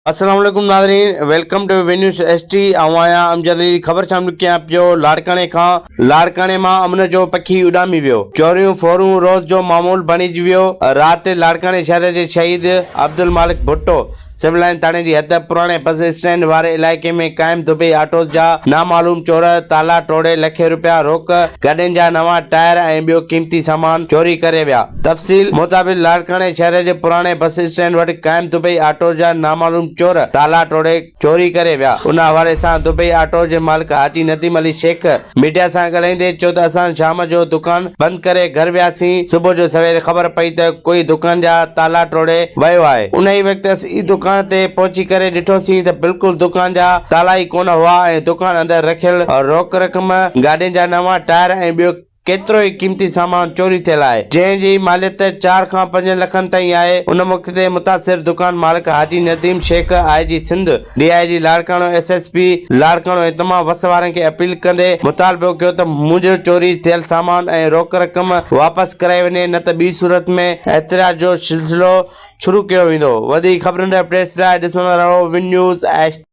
السلام عليڪم ناظرين welcome to V news S T آئون آهيان امجد علي خبر شامل ڪيان پيو لاڙڪاڻي کان لاڙڪاڻي مان امن جو پکي اڏامي ويو چوريون ڦورون روز جو معمول بڻجي ويو رات لاڙڪاڻي شهر جي شهيد عبدالمالڪ ڀٽو سول لائن ٿاڻي جي حد پراڻي بس اسٽينڊ واري علائقي ۾ قائم دبئي آٽوز جا نامعلوم چور تالا ٽوڙي لکين رپيا روڪ، گاڏين جا نوان ٽائر ۽ ٻيو قيمتي سامان چوري ڪري ويا. تفصيل مطابق لاڙڪاڻي شهر جي پراڻي بس اسٽينڊ وٽ قائم دبئي آٽوز جا نامعلوم چور تالا ٽوڙي چوري ڪري ويا. ان حوالي سان دبئي آٽوز جي مالڪ حاجي نديم علي شيخ ميڊيا سان ڳالهائيندي چيو ته اسان شام جو دڪان بند ڪري گهر وياسين، صبح جو سوير خبر پئي ته ڪوئي دڪان جا تالا ٽوڙي ويو آهي، انهي وقت اسين دڪان تي پهچي ڪري ڏٺوسين ته بلڪل دڪان جا تالا ئي ڪونه هئا ۽ دڪان اندر رکيل روڪ رقم، گاڏين جا نوان ٽائر ۽ ٻيو ڪيترو ئي قيمتي سامان چوري ٿيل آهي، جنهن جي ماليت چار کان پنجن لکن تائين آهي، ان موقعي تي متاثر دڪان مالڪ Haji Nadeem Shaikh, I G Sindh, D I G Larkana, S S P Larkana ۽ تمام وس وارن کي اپيل ڪندي مطالبو ڪيو ته منهنجو چوري ٿيل سامان ۽ روڪ رقم واپس ڪرائي وڃي نه ته ٻي صورت ۾ احتجاج جو سلسلو شروع ڪيو ويندو. وڌيڪ خبرن ۽ اپڊيٽس لاء ڏسندا رهو ون نيوز ايڇ.